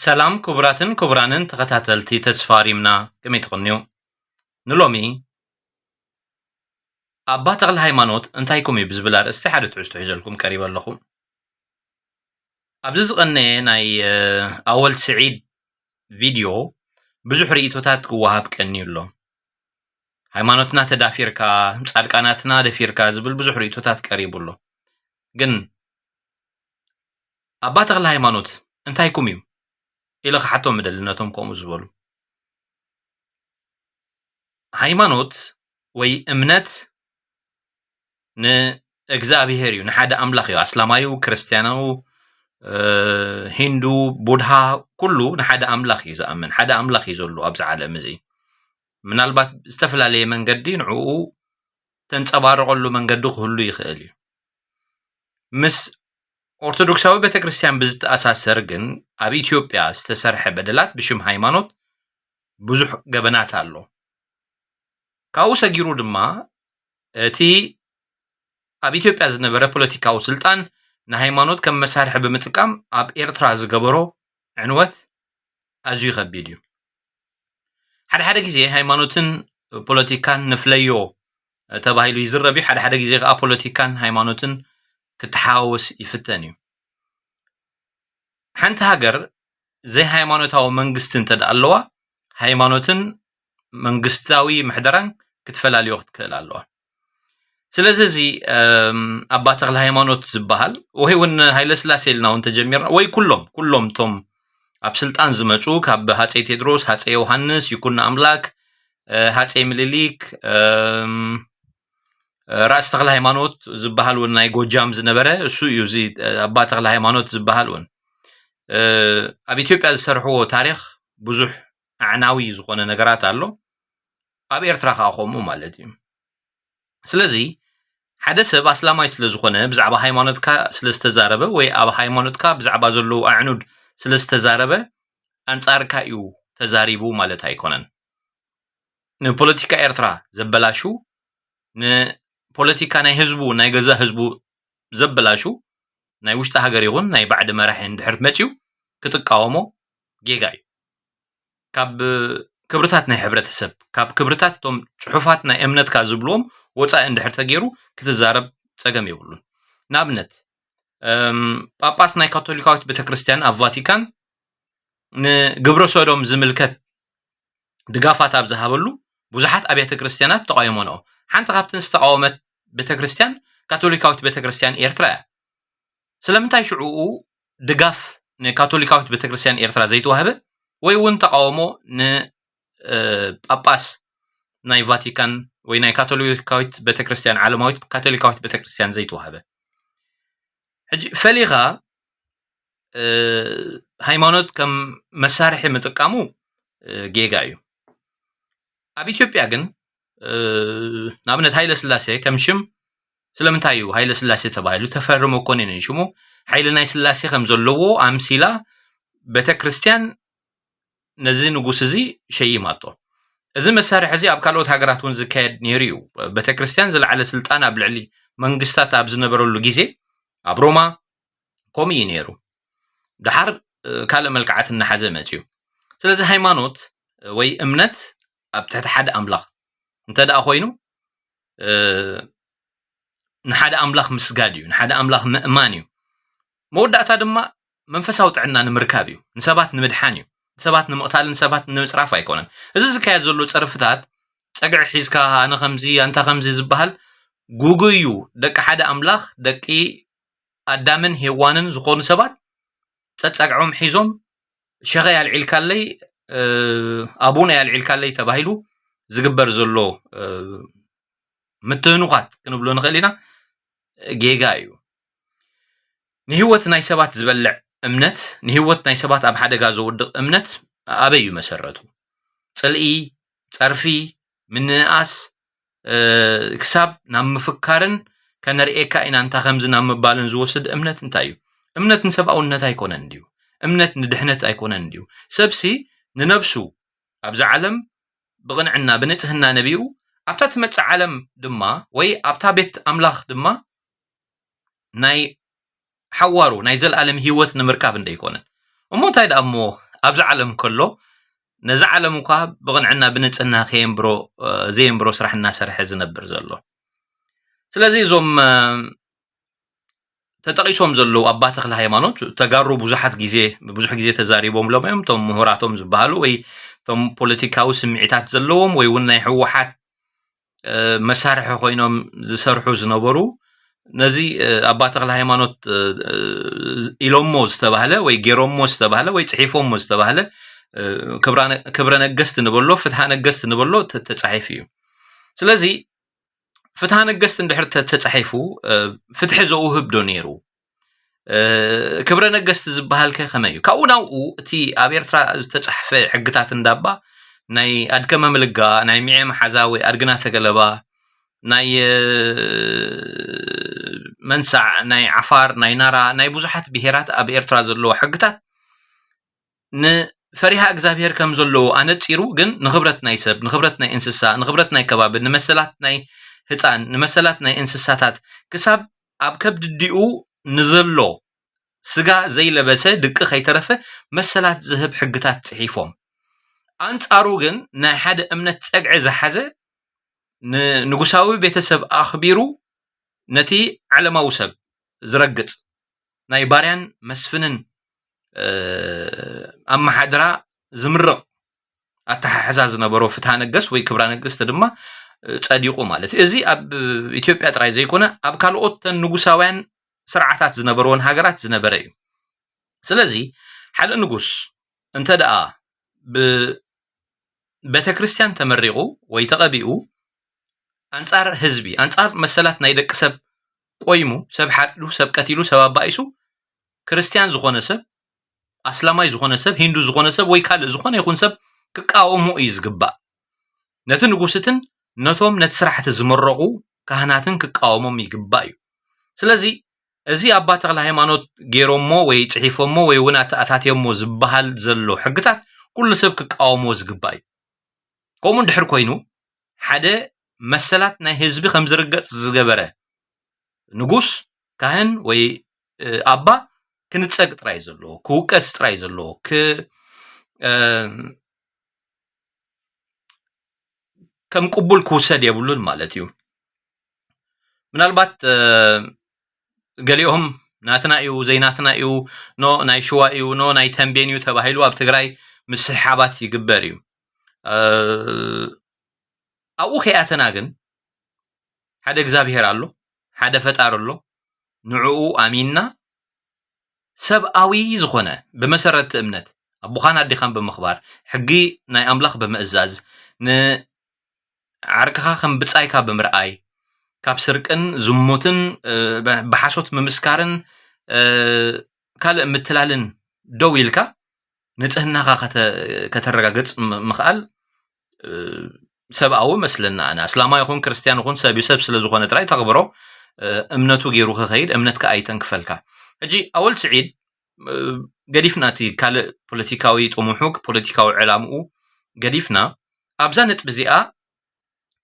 ሰላም ክቡራትን ክቡራንን ተኸታተልቲ ተስፋ ሪምና፣ ከመይ ትቕንዩ? ንሎሚ ኣባ ተኽለ ሃይማኖት እንታይ ኮም እዩ ብዝብል ኣርእስቲ ሓደ ትሕዝቶ ሒዘልኩም ቀሪበ ኣለኹ። ኣብዚ ዝቐነየ ናይ፣ እ፣ ኣወል ስዒድ ቪድዮ ብዙሕ ርእይቶታት ክወሃብ ቀንዩ ኣሎ። ሃይማኖትና ተዳፊርካ፣ ጻድቃናትና ደፊርካ ዝብል ብዙሕ ርእይቶታት ቀሪቡ ኣሎ። ግን ኣባ ተኽለ ሃይማኖት እንታይ ኮም እዩ ኢለ ክሓቶም እደሊ ነቶም ከምኡ ዝበሉ። ሃይማኖት ወይ እምነት ንእግዚኣብሔር እዩ፣ ንሓደ ኣምላኽ እዩ። ኣስላማዩ፣ ክርስትያናዊ፣ እ፣ ሂንዱ፣ ቡድሃ፣ ኩሉ ንሓደ ኣምላኽ እዩ ዝኣምን። ሓደ ኣምላኽ እዩ ዘሎ ኣብዚ ዓለም እዚ። ምናልባት ዝተፈላለየ መንገዲ ንዕኡ ተንጸባርቐሉ መንገዲ ክህሉ ይኽእል እዩ። ምስ ኦርቶዶክሳዊ ቤተክርስትያን ብዝተኣሳሰር ግን ኣብ ኢትዮጵያ ዝተሰርሐ በደላት ብሽም ሃይማኖት ብዙሕ ገበናት ኣሎ። ካብኡ ሰጊሩ ድማ እቲ ኣብ ኢትዮጵያ ዝነበረ ፖለቲካዊ ስልጣን ንሃይማኖት ከም መሳርሒ ብምጥቃም ኣብ ኤርትራ ዝገበሮ ዕንወት ኣዝዩ ከቢድ እዩ። ሓደ ሓደ ግዜ ሃይማኖትን ፖለቲካን ንፍለዮ ተባሂሉ ይዝረብ እዩ። ሓደ ሓደ ግዜ ከኣ ፖለቲካን ሃይማኖትን ክተሓዋወስ ይፍተን እዩ። ሓንቲ ሃገር ዘይሃይማኖታዊ መንግስቲ እንተ ደኣ ኣለዋ፣ ሃይማኖትን መንግስታዊ ምሕደራን ክትፈላልዮ ክትክእል ኣለዋ። ስለዚ እዚ፣ እም፣ ኣባ ተኽለ ሃይማኖት ዝበሃል ወይ እውን ሃይለ ስላሴ ኢልና እውን ተጀሚርና፣ ወይ ኩሎም፣ ኩሎም እቶም ኣብ ስልጣን ዝመጹ ካብ ሃጸይ ቴድሮስ፣ ሃጸይ ዮሃንስ፣ ይኩኖ ኣምላክ፣ እ፣ ሃጸይ ምኒልክ፣ እም፣ እ፣ ራእሲ ተኽለ ሃይማኖት ዝበሃል እውን ናይ ጎጃም ዝነበረ እሱ እዩ። እዚ፣ እ፣ ኣባ ተኽለ ሃይማኖት ዝበሃል እውን፣ እ፣ ኣብ ኢትዮጵያ ዝሰርሕዎ ታሪኽ ብዙሕ ኣዕናዊ ዝኾነ ነገራት ኣሎ። ኣብ ኤርትራ ከኣ ከምኡ ማለት እዩ። ስለዚ ሓደ ሰብ ኣስላማይ ስለ ዝኾነ፣ ብዛዕባ ሃይማኖትካ ስለ ዝተዛረበ ወይ ኣብ ሃይማኖትካ ብዛዕባ ዘለዉ ኣዕኑድ ስለ ዝተዛረበ ኣንጻርካ እዩ ተዛሪቡ ማለት ኣይኮነን። ንፖለቲካ ኤርትራ ዘበላሹ፣ ንፖለቲካ ናይ ህዝቡ፣ ናይ ገዛእ ህዝቡ ዘበላሹ፣ ናይ ውሽጢ ሃገር ይኹን ናይ ባዕዲ መራሒ እንድሕር መጽዩ ክትቃወሞ ጌጋ እዩ። ካብ ክብርታት ናይ ሕብረተሰብ፣ ካብ ክብርታት እቶም ጽሑፋት ናይ እምነትካ ዝብልዎም ወጻኢ እንድሕር ተገይሩ ክትዛረብ ጸገም የብሉን። ንኣብነት፣ እም፣ ጳጳስ ናይ ካቶሊካዊት ቤተክርስትያን ኣብ ቫቲካን ንግብረ ሰዶም ዝምልከት ድጋፋት ኣብ ዝሃበሉ ብዙሓት ኣብያተ ክርስትያናት ተቓውሞንኦ። ሓንቲ ካብተን ዝተቓወመት ቤተክርስትያን ካቶሊካዊት ቤተክርስትያን ኤርትራ እያ። ስለምንታይ ሽዑኡ ድጋፍ ንካቶሊካዊት ቤተክርስትያን ኤርትራ ዘይተዋህበ ወይ እውን ተቓውሞ ን፣ እ፣ ጳጳስ ናይ ቫቲካን ወይ ናይ ካቶሊካዊት ቤተክርስትያን፣ ዓለማዊት ካቶሊካዊት ቤተክርስትያን ዘይተዋህበ? ሕጂ ፈሊኻ፣ እ፣ ሃይማኖት ከም መሳርሒ ምጥቃሙ፣ እ፣ ጌጋ እዩ። ኣብ ኢትዮጵያ ግን፣ እ፣ ንኣብነት ሃይለ ስላሴ ከም ሽም ስለምንታይ እዩ ሃይለ ስላሴ ተባሂሉ? ተፈርሞ እኮ ነይሩ ሽሙ። ሓይሊ ናይ ስላሴ ከም ዘለዎ ኣምሲላ ቤተክርስትያን ነዚ ንጉስ እዚ ሸይማቶ። እዚ መሳርሒ እዚ ኣብ ካልኦት ሃገራት እውን ዝካየድ ነይሩ እዩ። ቤተክርስትያን ዝለዓለ ስልጣን ኣብ ልዕሊ መንግስታት ኣብ ዝነበረሉ ግዜ ኣብ ሮማ ከምኡ እዩ ነይሩ። ደሓር፣ እ፣ ካልእ መልክዓት እናሓዘ መጽዩ። ስለዚ ሃይማኖት ወይ እምነት ኣብ ትሕቲ ሓደ ኣምላኽ እንተ ደኣ ኮይኑ፣ እ፣ ንሓደ ኣምላኽ ምስጋድ እዩ፣ ንሓደ ኣምላኽ ምእማን እዩ። መወዳእታ ድማ መንፈሳዊ ጥዕና ንምርካብ እዩ፣ ንሰባት ንምድሓን እዩ። ንሰባት ንምቕታልን ሰባት ንምጽራፍ ኣይኮነን። እዚ ዝካየድ ዘሎ ጸርፍታት፣ ጸግዒ ሒዝካ፣ ኣነ ከምዚ፣ ኣንታ ከምዚ ዝበሃል ጉጉይ እዩ። ደቂ ሓደ ኣምላኽ፣ ደቂ ኣዳምን ሄዋንን ዝኾኑ ሰባት ጸጸግዖም ሒዞም፣ ሸኸይ ኣልዒልካለይ፣ እ፣ ኣቡነ ኣልዒልካለይ ተባሂሉ ዝግበር ዘሎ፣ እ፣ ምትህንዃት ክንብሎ ንኽእል ኢና፣ ጌጋ እዩ። ንህይወት ናይ ሰባት ዝበልዕ እምነት፣ ንህይወት ናይ ሰባት ኣብ ሓደጋ ዘውድቕ እምነት ኣበይ እዩ መሰረቱ? ጽልኢ፣ ጸርፊ፣ ምንእኣስ፣ እ፣ ክሳብ ናብ ምፍካርን ከነርእየካ ኢና እንታ ከምዚ ናብ ምባልን ዝወስድ እምነት እንታይ እዩ? እምነት ንሰብኣውነት ኣይኮነን ድዩ? እምነት ንድሕነት ኣይኮነን ድዩ? ሰብሲ ንነብሱ ኣብዛ ዓለም ብቕንዕና፣ ብንጽህና ነቢሩ፣ ኣብታ ትመጽእ ዓለም ድማ፣ ወይ ኣብታ ቤት ኣምላኽ ድማ ናይ ሓዋሩ ናይ ዘለኣለም ህይወት ንምርካብ እንደ ኣይኮነን። እሞ እንታይ ደኣ እሞ ኣብዚ ዓለም ከሎ ነዚ ዓለም እኳ ብቕንዕና ብንጽህና ከየንብሮ ዘየንብሮ ስራሕ እናሰርሐ ዝነብር ዘሎ። ስለዚ እዞም ተጠቒሶም ዘለዉ ኣባ ተክለ ሃይማኖት ተጋሩ ብዙሓት ግዜ ብዙሕ ግዜ ተዛሪቦምሎም እዮም። እቶም ምሁራቶም ዝበሃሉ ወይ እቶም ፖለቲካዊ ስምዒታት ዘለዎም ወይ እውን ናይ ህወሓት መሳርሒ ኮይኖም ዝሰርሑ ዝነበሩ ነዚ ኣባ ተክለ ሃይማኖት ኢሎሞ ዝተባህለ ወይ ገይሮሞ ዝተባህለ ወይ ጽሒፎሞ ዝተባህለ ክብረ ነገስት ንበሎ ፍትሃ ነገስት ንበሎ ተጻሒፉ እዩ። ስለዚ ፍትሃ ነገስት እንድሕር ተጻሒፉ ፍትሒ ዘውህብ ዶ ነይሩ? ክብረ ነገስት ዝበሃል ከ ከመይ እዩ? ካብኡ ናብኡ እቲ ኣብ ኤርትራ ዝተጻሕፈ ሕግታት እንዳባ ናይ ኣድከ መምልጋ ናይ ሚዐ መሓዛ ወይ ኣድግና ተገለባ ናይ መንሳዕ ናይ ዓፋር ናይ ናራ ናይ ብዙሓት ብሄራት ኣብ ኤርትራ ዘለዎ ሕግታት ንፈሪሃ እግዚኣብሔር ከም ዘለዎ ኣነጺሩ ግን ንኽብረት ናይ ሰብ ንኽብረት ናይ እንስሳ ንኽብረት ናይ ከባቢ ንመሰላት ናይ ህፃን ንመሰላት ናይ እንስሳታት ክሳብ ኣብ ከብዲ ዲኡ ንዘሎ ስጋ ዘይለበሰ ድቂ ከይተረፈ መሰላት ዝህብ ሕግታት ጽሒፎም። ኣንጻሩ ግን ናይ ሓደ እምነት ጸግዒ ዝሓዘ ንንጉሳዊ ቤተሰብ ኣኽቢሩ ነቲ ዓለማዊ ሰብ ዝረግጽ ናይ ባርያን መስፍንን ኣመሓድራ ዝምርቕ ኣተሓሕዛ ዝነበሮ ፍትሃ ነገስ ወይ ክብራ ነገስት ድማ ጸዲቑ ማለት እዩ። እዚ ኣብ ኢትዮጵያ ጥራይ ዘይኮነ ኣብ ካልኦት ተን ንጉሳውያን ስርዓታት ዝነበርዎን ሃገራት ዝነበረ እዩ። ስለዚ ሓደ ንጉስ እንተ ደኣ ብቤተ ክርስቲያን ተመሪቑ ወይ ተቐቢኡ ኣንጻር ህዝቢ ኣንጻር መሰላት ናይ ደቂ ሰብ ቆይሙ ሰብ ሓዲዱ ሰብ ቀቲሉ ሰብ ኣባኢሱ ክርስቲያን ዝኾነ ሰብ ኣስላማይ ዝኾነ ሰብ ሂንዱ ዝኾነ ሰብ ወይ ካልእ ዝኾነ ይኹን ሰብ ክቃወሞ እዩ ዝግባእ። ነቲ ንጉስትን ነቶም ነቲ ስራሕቲ ዝመረቑ ካህናትን ክቃወሞም ይግባእ እዩ። ስለዚ እዚ ኣባ ተክለ ሃይማኖት ገይሮሞ ወይ ጽሒፎሞ ወይ እውን ኣተኣታትዮሞ ዝበሃል ዘሎ ሕግታት ኩሉ ሰብ ክቃወሞ ዝግባእ እዩ። ከምኡ እንድሕር ኮይኑ ሓደ መሰላት ናይ ህዝቢ ከም ዝርገጽ ዝገበረ ንጉስ ካህን ወይ ኣባ ክንጸግ ጥራይ ዘለዎ ክውቀስ ጥራይ ዘለዎ ከም ቅቡል ክውሰድ የብሉን ማለት እዩ። ምናልባት ገሊኦም ናትና እዩ ዘይናትና እዩ ኖ ናይ ሽዋ እዩ ኖ ናይ ተንቤን እዩ ተባሂሉ ኣብ ትግራይ ምስሕሓባት ይግበር እዩ። ኣብኡ ከይኣተና ግን ሓደ እግዚኣብሄር ኣሎ፣ ሓደ ፈጣሪ ኣሎ። ንዕኡ ኣሚንና ሰብኣዊ ዝኾነ ብመሰረት እምነት ኣቦኻን ኣዴኻን ብምኽባር ሕጊ ናይ ኣምላኽ ብምእዛዝ ንዓርክኻ ከም ብጻይካ ብምርኣይ ካብ ስርቅን ዝሙትን ብሓሶት ምምስካርን ካልእ ምትላልን ደው ኢልካ ንጽህናኻ ከተረጋግጽ ምኽኣል ሰብኣዊ መስለና ኣነ ኣስላማ ይኹን ክርስትያን ይኹን ሰብ ሰብ ስለ ዝኾነ ጥራይ ተኽብሮ እምነቱ ገይሩ ክኸይድ እምነትካ ኣይተንክፈልካ። ሕጂ ኣወል ስዒድ ገዲፍና እቲ ካልእ ፖለቲካዊ ጥሙሑ ፖለቲካዊ ዕላምኡ ገዲፍና ኣብዛ ነጥቢ እዚኣ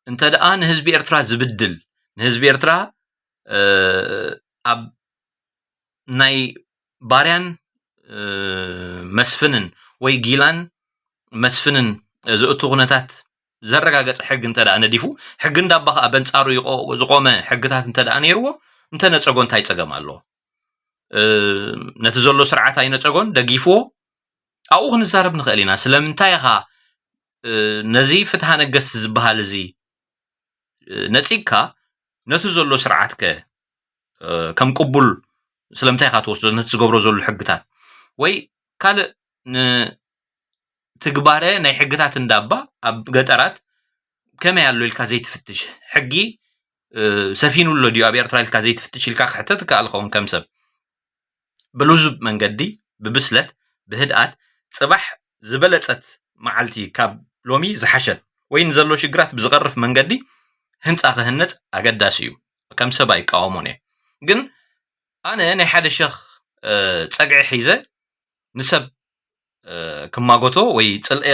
እንተ ደኣ ንህዝቢ ኤርትራ ዝብድል ንህዝቢ ኤርትራ ኣብ ናይ ባርያን መስፍንን ወይ ጊላን መስፍንን ዝእቱ ኩነታት ዘረጋገጸ ሕግ እንተ ደኣ ነዲፉ ሕጊ እንዳባ ከዓ በንጻሩ ዝቆመ ሕግታት እንተ ደኣ ነይርዎ እንተ ነጸጎ እንታይ ጸገም ኣለዎ? ነቲ ዘሎ ስርዓት ኣይነጸጎን ደጊፍዎ ኣብኡ ክንዛረብ ንኽእል ኢና። ስለምንታይ ኢኻ ነዚ ፍትሃ ነገስቲ ዝበሃል እዚ ነጺግካ ነቲ ዘሎ ስርዓት ከ ከም ቅቡል ስለምንታይ ኢኻ ትወስዶ ነቲ ዝገብሮ ዘሎ ሕግታት ወይ ካልእ ንትግባረ ናይ ሕግታት እንዳባ ኣብ ገጠራት ከመይ ኣሎ ኢልካ ዘይትፍትሽ ሕጊ ሰፊኑ ኣሎ ድዩ ኣብ ኤርትራ ኢልካ ዘይትፍትሽ ኢልካ ክሕተት ይከኣል ኸውን ከም ሰብ ብልዙብ መንገዲ ብብስለት ብህድኣት ጽባሕ ዝበለጸት መዓልቲ ካብ ሎሚ ዝሓሸት ወይ ንዘሎ ሽግራት ብዝቐርፍ መንገዲ ህንጻ ክህነጽ ኣገዳሲ እዩ። ከም ሰብ ኣይቃወሞን እየ። ግን ኣነ ናይ ሓደ ሸኽ ጸግዒ ሒዘ ንሰብ ክማጎቶ ወይ ጽልኤ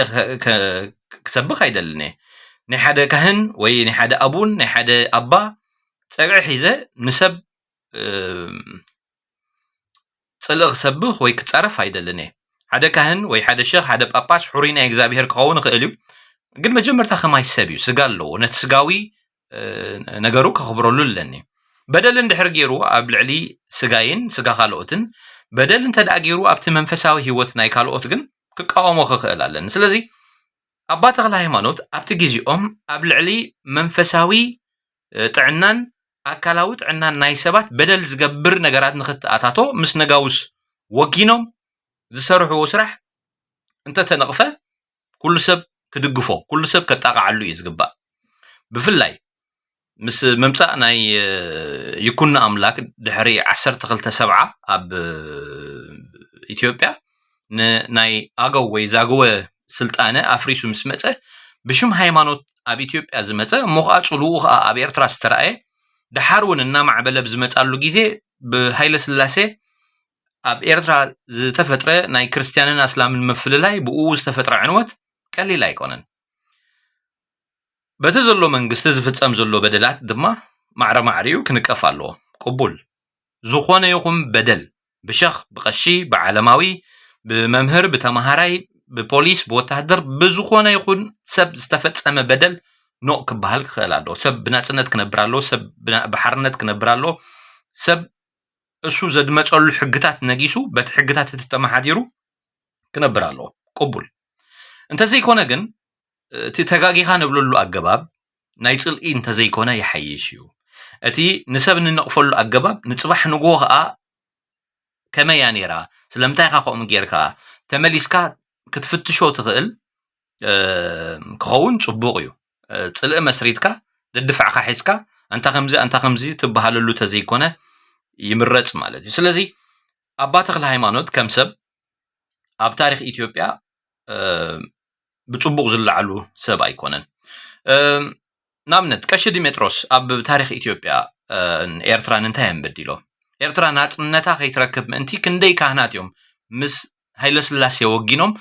ክሰብኽ ኣይደልን እየ። ናይ ሓደ ካህን ወይ ናይ ሓደ ኣቡን ናይ ሓደ ኣባ ጸግዒ ሒዘ ንሰብ ጽልኢ ክሰብኽ ወይ ክጻረፍ ኣይደልን እየ። ሓደ ካህን ወይ ሓደ ሸኽ፣ ሓደ ጳጳስ፣ ሕሩይ ናይ እግዚኣብሔር ክኸውን ይኽእል እዩ። ግን መጀመርታ ከማይ ሰብ እዩ፣ ስጋ ኣለዎ። ነቲ ስጋዊ ነገሩ ከኽብረሉ ኣለኒ። በደል እንድሕር ገይሩ ኣብ ልዕሊ ስጋይን ስጋ ካልኦትን፣ በደል እንተ ደኣ ገይሩ ኣብቲ መንፈሳዊ ህይወት ናይ ካልኦት ግን ክቃወሞ ክኽእል ኣለኒ። ስለዚ ኣባ ተክለ ሃይማኖት ኣብቲ ግዜኦም ኣብ ልዕሊ መንፈሳዊ ጥዕናን ኣካላዊ ጥዕናን ናይ ሰባት በደል ዝገብር ነገራት ንኽተኣታቶ ምስ ነጋውስ ወጊኖም ዝሰርሕዎ ስራሕ እንተተነቕፈ ኩሉ ሰብ ክድግፎ፣ ኩሉ ሰብ ከጣቕዓሉ እዩ ዝግባእ። ብፍላይ ምስ ምምጻእ ናይ ይኩኖ ኣምላክ ድሕሪ ዓሰርተ ክልተ ሰብዓ ኣብ ኢትዮጵያ ናይ ኣገው ወይ ዛግወ ስልጣነ ኣፍሪሱ ምስ መጸ ብሽም ሃይማኖት ኣብ ኢትዮጵያ ዝመጸ እሞ ከዓ ጽልኡ ከዓ ኣብ ኤርትራ ዝተረኣየ ደሓር እውን እናማዕበለ ብዝመጻሉ ግዜ ብሃይለ ስላሴ ኣብ ኤርትራ ዝተፈጥረ ናይ ክርስትያንን ኣስላምን ምፍልላይ ብኡ ዝተፈጥረ ዕንወት ቀሊል ኣይኮነን። በቲ ዘሎ መንግስቲ ዝፍጸም ዘሎ በደላት ድማ ማዕረ ማዕሪኡ ክንቀፍ ኣለዎ። ቅቡል። ዝኾነ ይኹን በደል ብሸኽ፣ ብቐሺ፣ ብዓለማዊ፣ ብመምህር፣ ብተምሃራይ፣ ብፖሊስ፣ ብወታደር፣ ብዝኾነ ይኹን ሰብ ዝተፈጸመ በደል ኖቕ ክበሃል ክኽእል ኣለዎ። ሰብ ብናጽነት ክነብር ኣለዎ። ሰብ ብሓርነት ክነብር ኣለዎ። ሰብ እሱ ዘድመጸሉ ሕግታት ነጊሱ በቲ ሕግታት እቲ ተመሓዲሩ ክነብር ኣለዎ። ቅቡል። እንተዘይኮነ ግን እቲ ተጋጊኻ ንብለሉ ኣገባብ ናይ ጽልኢ እንተዘይኮነ ይሓይሽ እዩ። እቲ ንሰብ ንነቕፈሉ ኣገባብ ንጽባሕ ንግሆ ከኣ ከመይ እያ ነይራ? ስለምንታይ ኢኻ ከምኡ ጌርካ? ተመሊስካ ክትፍትሾ ትኽእል ክኸውን ጽቡቕ እዩ። ጽልኢ መስሪትካ ደድፋዕካ ሒዝካ ኣንታ ከምዚ ኣንታ ከምዚ ትበሃለሉ ተዘይኮነ ይምረጽ ማለት እዩ። ስለዚ ኣባ ተክለ ሃይማኖት ከም ሰብ ኣብ ታሪኽ ኢትዮጵያ ብጽቡቕ ዝለዓሉ ሰብ ኣይኮነን። ንኣብነት ቀሺ ዲሜጥሮስ ኣብ ታሪኽ ኢትዮጵያ ኤርትራን እንታይ እዮም በዲሎም? ኤርትራ ናጽነታ ከይትረክብ ምእንቲ ክንደይ ካህናት እዮም ምስ ሃይለስላሴ ወጊኖም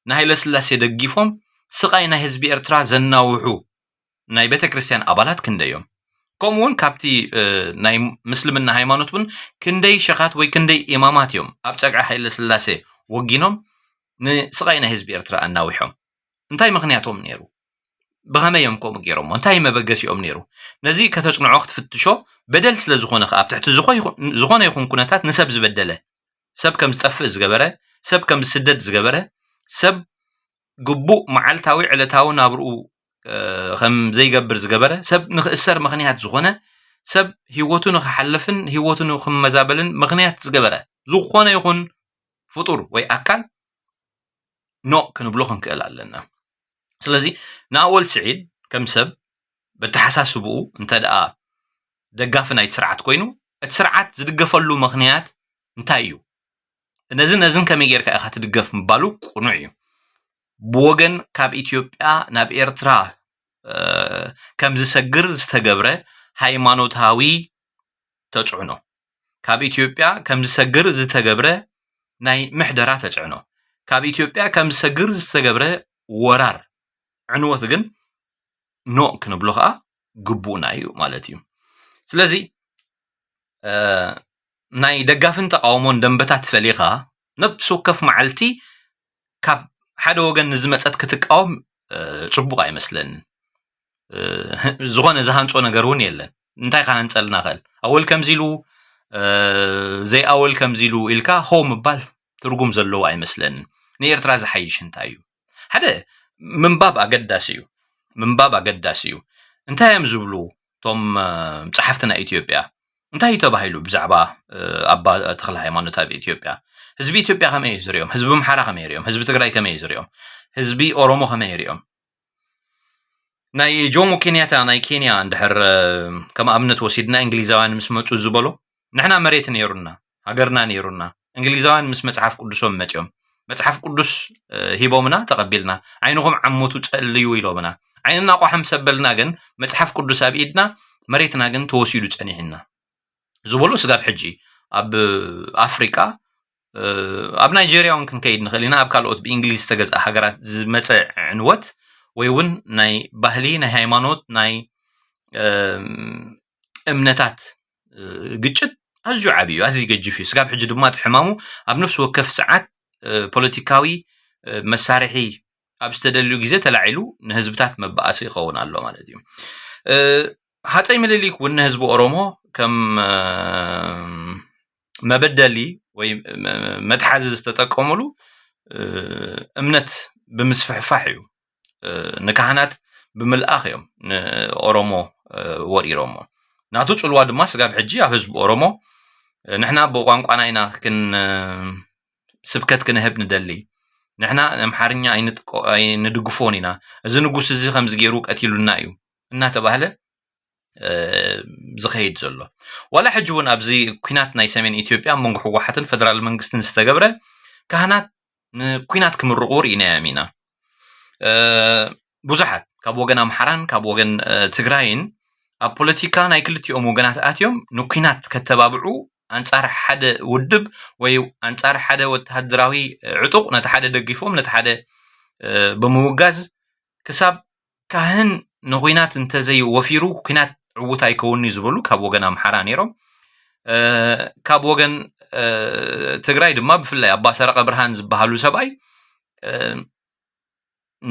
ንሃይለስላሴ ደጊፎም ስቓይ ናይ ህዝቢ ኤርትራ ዘናውሑ ናይ ቤተ ክርስቲያን ኣባላት ክንደይ እዮም? ከምኡ እውን ካብቲ ናይ ምስልምና ሃይማኖት እውን ክንደይ ሸኻት ወይ ክንደይ ኢማማት እዮም ኣብ ጸግዒ ሃይለስላሴ ወጊኖም ንስቓይ ናይ ህዝቢ ኤርትራ ኣናዊሖም? እንታይ ምኽንያቶም ነይሩ? ብኸመይ እዮም ከምኡ ገይሮሞ? እንታይ መበገሲኦም ነይሩ? ነዚ ከተጽንዖ ክትፍትሾ በደል ስለ ዝኾነ ከኣ ኣብ ትሕቲ ዝኾነ ይኹን ኩነታት ንሰብ ዝበደለ ሰብ ከም ዝጠፍእ ዝገበረ ሰብ ከም ዝስደድ ዝገበረ ሰብ ግቡእ መዓልታዊ ዕለታዊ ናብርኡ ከም ዘይገብር ዝገበረ ሰብ ንክእሰር ምኽንያት ዝኾነ ሰብ ህይወቱ ንክሓልፍን ህይወቱ ንክመዛበልን ምኽንያት ዝገበረ ዝኾነ ይኹን ፍጡር ወይ ኣካል ኖቕ ክንብሎ ክንክእል ኣለና። ስለዚ ንኣወል ስዒድ ከም ሰብ በተሓሳስብኡ እንተ ደኣ ደጋፊ ናይቲ ስርዓት ኮይኑ እቲ ስርዓት ዝድገፈሉ ምኽንያት እንታይ እዩ? ነዝን ነዝን ከመይ ጌርካ ኢኻ ትድገፍ ምባሉ ቅኑዕ እዩ። ብወገን ካብ ኢትዮጵያ ናብ ኤርትራ ከም ዝሰግር ዝተገብረ ሃይማኖታዊ ተጽዕኖ፣ ካብ ኢትዮጵያ ከም ዝሰግር ዝተገብረ ናይ ምሕደራ ተጽዕኖ፣ ካብ ኢትዮጵያ ከም ዝሰግር ዝተገብረ ወራር ዕንወት ግን ኖእ ክንብሎ ከኣ ግቡእና እዩ ማለት እዩ። ስለዚ ናይ ደጋፍን ተቃውሞን ደንበታት ፈሊኻ ነብሲ ወከፍ መዓልቲ ካብ ሓደ ወገን ንዝመጸት ክትቃወም ጽቡቕ ኣይመስለንን። ዝኾነ ዝሃንጾ ነገር እውን የለን። እንታይ ክሃንጸልና ክእል? ኣወል ከምዚ ኢሉ ዘይኣወል ከምዚ ኢሉ ኢልካ ሆ ምባል ትርጉም ዘለዎ ኣይመስለንን። ንኤርትራ ዝሓይሽ እንታይ እዩ? ሓደ ምንባብ ኣገዳሲ እዩ። ምንባብ ኣገዳሲ እዩ። እንታይ እዮም ዝብሉ እቶም ጸሓፍቲ ናይ ኢትዮጵያ? እንታይ እዩ ተባሂሉ ብዛዕባ ኣባ ተክለ ሃይማኖት ኣብ ኢትዮጵያ? ህዝቢ ኢትዮጵያ ከመይ እዩ ዝሪኦም? ህዝቢ ኣምሓራ ከመይ ይሪኦም? ህዝቢ ትግራይ ከመይ እዩ ዝሪኦም? ህዝቢ ኦሮሞ ከመይ ይሪኦም? ናይ ጆሞ ኬንያታ ናይ ኬንያ እንድሕር ከም ኣብነት ወሲድና እንግሊዛውያን ምስ መፁ ዝበሎ ንሕና መሬት ነይሩና፣ ሃገርና ነይሩና፣ እንግሊዛውያን ምስ መፅሓፍ ቅዱሶም መፅኦም መፅሓፍ ቅዱስ ሂቦምና ተቐቢልና፣ ዓይንኹም ዓመቱ ጸልዩ ኢሎምና፣ ዓይንና ቋሕም ሰበልና ግን መፅሓፍ ቅዱስ ኣብ ኢድና መሬትና ግን ተወሲዱ ጸኒሕና ዝበሎ ስጋብ ሕጂ ኣብ ኣፍሪቃ ኣብ ናይጀርያ እውን ክንከይድ ንኽእል ኢና። ኣብ ካልኦት ብእንግሊዝ ዝተገዝኣ ሃገራት ዝመፀ ዕንወት ወይ እውን ናይ ባህሊ ናይ ሃይማኖት ናይ እምነታት ግጭት ኣዝዩ ዓብዩ ኣዝዩ ገጅፍ እዩ። ስጋብ ሕጂ ድማ እቲ ሕማሙ ኣብ ነፍሲ ወከፍ ሰዓት ፖለቲካዊ መሳርሒ ኣብ ዝተደልዩ ግዜ ተላዒሉ ንህዝብታት መባኣሲ ይኸውን ኣሎ ማለት እዩ። ሃፀይ ምልሊክ እውን ንህዝቢ ኦሮሞ ከም መበደሊ ወይ መትሓዚ ዝተጠቀሙሉ እምነት ብምስፍሕፋሕ እዩ። ንካህናት ብምልኣኽ እዮም ንኦሮሞ ወሪሮሞ። ናቱ ፅልዋ ድማ ስጋብ ሕጂ ኣብ ህዝቢ ኦሮሞ ንሕና ብቋንቋና ኢና ክን ስብከት ክንህብ ንደሊ፣ ንሕና ኣምሓርኛ ኣይንድግፎን ኢና፣ እዚ ንጉስ እዚ ከምዚ ገይሩ ቀቲሉና እዩ እናተባህለ ዝኸይድ ዘሎ። ዋላ ሕጂ እውን ኣብዚ ኩናት ናይ ሰሜን ኢትዮጵያ መንጎ ህወሓትን ፈደራል መንግስትን ዝተገብረ ካህናት ንኩናት ክምርቑ ርኢናዮም ኢና። ብዙሓት ካብ ወገን ኣምሓራን ካብ ወገን ትግራይን ኣብ ፖለቲካ ናይ ክልቲኦም ወገናት ኣትዮም ንኩናት ከተባብዑ ኣንጻር ሓደ ውድብ ወይ ኣንጻር ሓደ ወተሃደራዊ ዕጡቕ ነቲ ሓደ ደጊፎም ነቲ ሓደ ብምውጋዝ ክሳብ ካህን ንኩናት እንተዘይወፊሩ ኩናት ዕዉት ኣይከውንዩ ዝበሉ ካብ ወገን ኣምሓራ ነይሮም። ካብ ወገን ትግራይ ድማ ብፍላይ ኣባ ሰረቐ ብርሃን ዝበሃሉ ሰብኣይ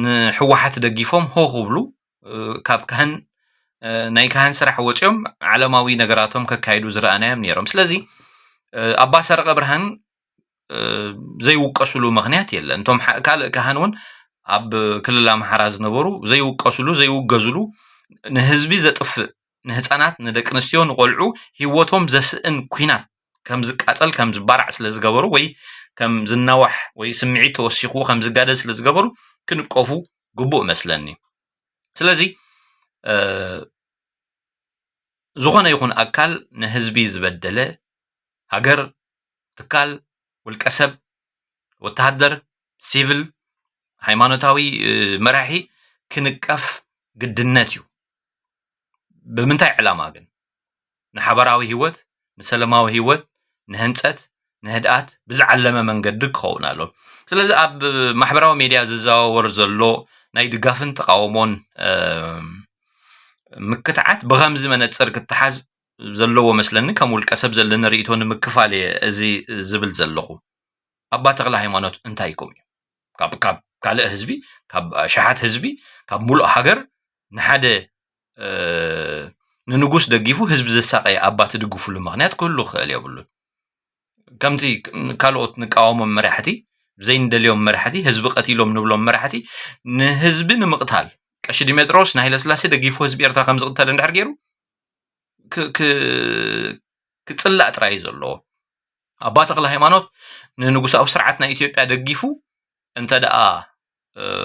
ንህወሓት ደጊፎም ሆ ክብሉ ካብ ካህን ናይ ካህን ስራሕ ወፂኦም ዓለማዊ ነገራቶም ከካይዱ ዝረኣናዮም ነይሮም። ስለዚ ኣባ ሰረቐ ብርሃን ዘይውቀስሉ ምኽንያት የለን። እቶም ካልእ ካህን እውን ኣብ ክልል ኣምሓራ ዝነበሩ ዘይውቀስሉ ዘይውገዝሉ ንህዝቢ ዘጥፍእ ንህፃናት ንደቂ ኣንስትዮ ንቆልዑ ህይወቶም ዘስእን ኩናት ከም ዝቃፀል ከም ዝባራዕ ስለ ዝገበሩ ወይ ከም ዝናዋሕ ወይ ስምዒት ተወሲኽዎ ከም ዝጋደል ስለ ዝገበሩ ክንቀፉ ግቡእ መስለኒ። ስለዚ ዝኾነ ይኹን ኣካል ንህዝቢ ዝበደለ ሃገር፣ ትካል፣ ውልቀ ሰብ፣ ወተሃደር፣ ሲቪል፣ ሃይማኖታዊ መራሒ ክንቀፍ ግድነት እዩ። ብምንታይ ዕላማ ግን? ንሓበራዊ ህይወት፣ ንሰላማዊ ህይወት፣ ንህንፀት፣ ንህድኣት ብዝዓለመ መንገዲ ክኸውን ኣሎ። ስለዚ ኣብ ማሕበራዊ ሜድያ ዝዘዋወር ዘሎ ናይ ድጋፍን ተቃውሞን ምክትዓት ብኸምዚ መነፅር ክተሓዝ ዘለዎ መስለኒ። ከም ውልቀ ሰብ ዘለኒ ርእይቶ ንምክፋል እየ እዚ ዝብል ዘለኹ። ኣባ ተኽለ ሃይማኖት እንታይ ኢልኩም እዩ? ካብ ካልእ ህዝቢ፣ ካብ ኣሽሓት ህዝቢ፣ ካብ ሙሉእ ሃገር ንሓደ ንንጉስ ደጊፉ ህዝቢ ዘሳቀየ ኣባ ትድግፉሉ ምኽንያት ክህሉ ክኽእል የብሉን። ከምቲ ካልኦት ንቃወሞም መራሕቲ፣ ዘይንደልዮም መራሕቲ፣ ህዝቢ ቀቲሎም ንብሎም መራሕቲ ንህዝቢ ንምቕታል ቀሺ ዲሜጥሮስ ንሃይለስላሴ ደጊፉ ህዝቢ ኤርትራ ከም ዝቕተል እንድሕር ገይሩ ክጽላእ ጥራይ እዩ ዘለዎ። ኣባ ተኽለ ሃይማኖት ንንጉሳዊ ስርዓት ናይ ኢትዮጵያ ደጊፉ እንተ ደኣ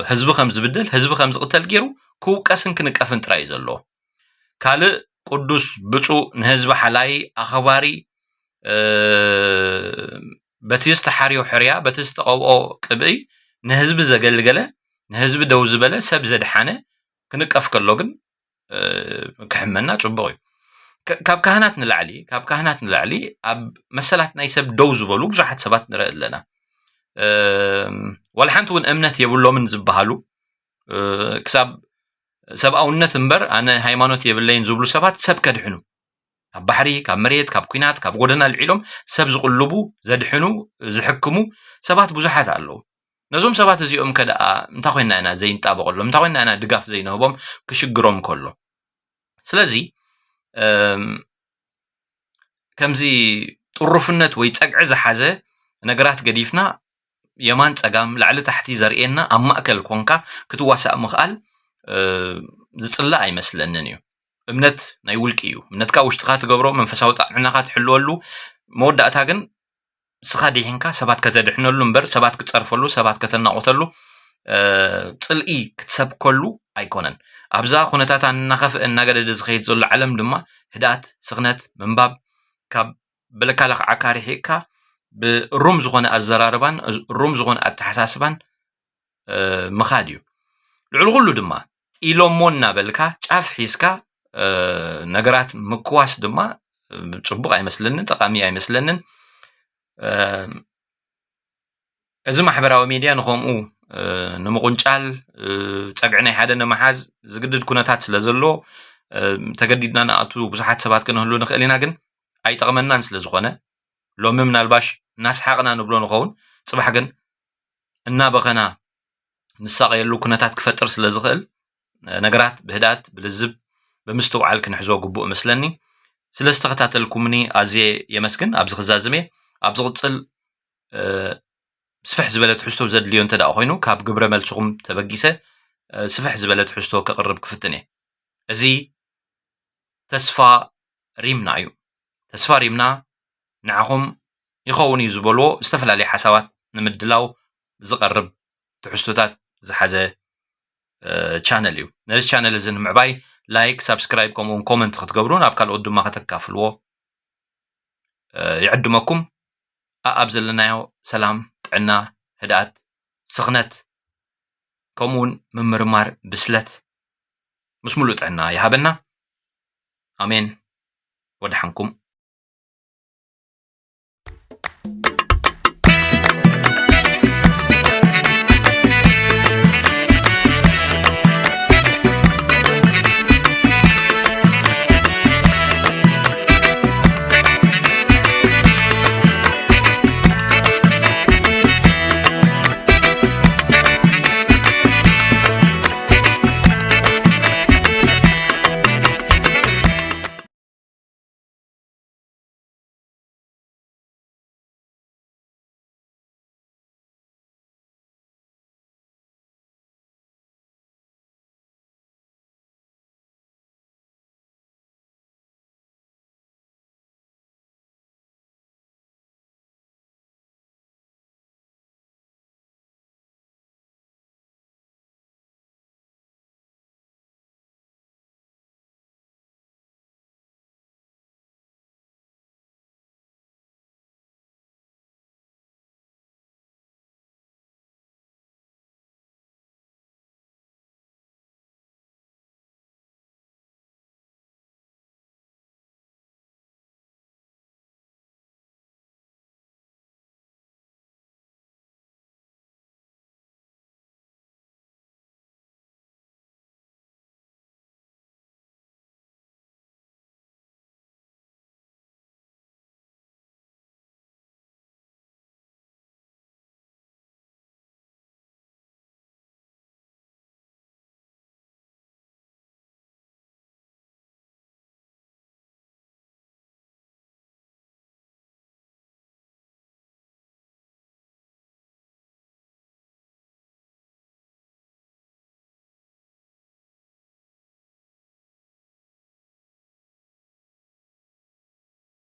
ህዝቢ ከም ዝብደል ህዝቢ ከም ዝቕተል ገይሩ ክውቀስን ክንቀፍን ጥራይ እዩ ዘለዎ። ካልእ ቅዱስ ብፁዕ ንህዝቢ ሓላይ ኣኽባሪ በቲ ዝተሓርዮ ሕርያ በቲ ዝተቐብኦ ቅብኢ ንህዝቢ ዘገልገለ ንህዝቢ ደው ዝበለ ሰብ ዘድሓነ ክንቀፍ ከሎ ግን ክሕመና ጽቡቕ እዩ። ካብ ካህናት ንላዕሊ ካብ ካህናት ንላዕሊ ኣብ መሰላት ናይ ሰብ ደው ዝበሉ ብዙሓት ሰባት ንርኢ ኣለና። ዋላ ሓንቲ እውን እምነት የብሎምን ዝበሃሉ ክሳብ ሰብኣውነት እምበር ኣነ ሃይማኖት የብለይን ዝብሉ ሰባት ሰብ ከድሕኑ ካብ ባሕሪ ካብ መሬት ካብ ኩናት ካብ ጎደና ልዒሎም ሰብ ዝቕልቡ ዘድሕኑ ዝሕክሙ ሰባት ብዙሓት ኣለዉ። ነዞም ሰባት እዚኦም ከደኣ እንታይ ኮይና ኢና ዘይንጣበቐሎም እንታይ ኮይና ኢና ድጋፍ ዘይንህቦም ክሽግሮም ከሎ ስለዚ ከምዚ ጥሩፍነት ወይ ጸግዒ ዝሓዘ ነገራት ገዲፍና የማን ጸጋም ላዕሊ ታሕቲ ዘርእየና ኣብ ማእከል ኮንካ ክትዋሳእ ምኽኣል ዝጽላእ ኣይመስለንን እዩ። እምነት ናይ ውልቂ እዩ። እምነትካ ውሽጥኻ ትገብሮ መንፈሳዊ ጥዕናኻ ትሕልወሉ መወዳእታ ግን ንስኻ ድሒንካ ሰባት ከተድሕነሉ እምበር ሰባት ክጸርፈሉ ሰባት ከተናቑተሉ ጽልኢ ክትሰብከሉ ኣይኮነን። ኣብዛ ኩነታታ እናኸፍአ እናገደደ ዝኸይድ ዘሎ ዓለም ድማ ህድኣት፣ ስኽነት፣ ምንባብ ካብ በለካ ለኽዓካ ርሒቕካ ብእሩም ዝኾነ ኣዘራርባን እሩም ዝኾነ ኣተሓሳስባን ምኻድ እዩ። ልዕሊ ኩሉ ድማ ኢሎሞ እናበልካ ጫፍ ሒዝካ ነገራት ምክዋስ ድማ ጽቡቕ ኣይመስለንን፣ ጠቓሚ ኣይመስለንን። እዚ ማሕበራዊ ሜድያ ንኸምኡ ንምቁንጫል ጸግዒ ናይ ሓደ ንምሓዝ ዝግድድ ኩነታት ስለ ዘሎ ተገዲድና ንኣቱ ብዙሓት ሰባት ክንህሉ ንኽእል ኢና፣ ግን ኣይጠቕመናን ስለ ዝኾነ ሎሚ ምናልባሽ እናስሓቕና ንብሎ ንኸውን፣ ጽባሕ ግን እናበኸና ንሳቐየሉ ኩነታት ክፈጥር ስለ ዝኽእል ነገራት ብህድኣት ብልዝብ ብምስትውዓል ክንሕዞ ግቡእ መስለኒ። ስለ ዝተኸታተልኩምኒ ኣዝየ የመስግን። ኣብዚ ክዛዝም እየ። ኣብ ዝቕጽል ስፍሕ ዝበለ ትሕዝቶ ዘድልዮ እንተ ደኣ ኮይኑ ካብ ግብረ መልስኹም ተበጊሰ ስፍሕ ዝበለ ትሕዝቶ ከቕርብ ክፍትን እየ። እዚ ተስፋ ሪምና እዩ። ተስፋ ሪምና ንዓኹም ይኸውን እዩ ዝበልዎ ዝተፈላለየ ሓሳባት ንምድላው ዝቐርብ ትሕዝቶታት ዝሓዘ ቻነል እዩ። ነዚ ቻነል እዚ ንምዕባይ ላይክ፣ ሳብስክራይብ ከምኡውን ኮመንት ክትገብሩ ናብ ካልኦት ድማ ከተካፍልዎ ይዕድመኩም። ኣኣብ ዘለናዮ ሰላም፣ ጥዕና፣ ህድኣት፣ ስኽነት ከምኡውን ምምርማር ብስለት ምስ ሙሉእ ጥዕና ይሃበና። ኣሜን። ወደሓንኩም።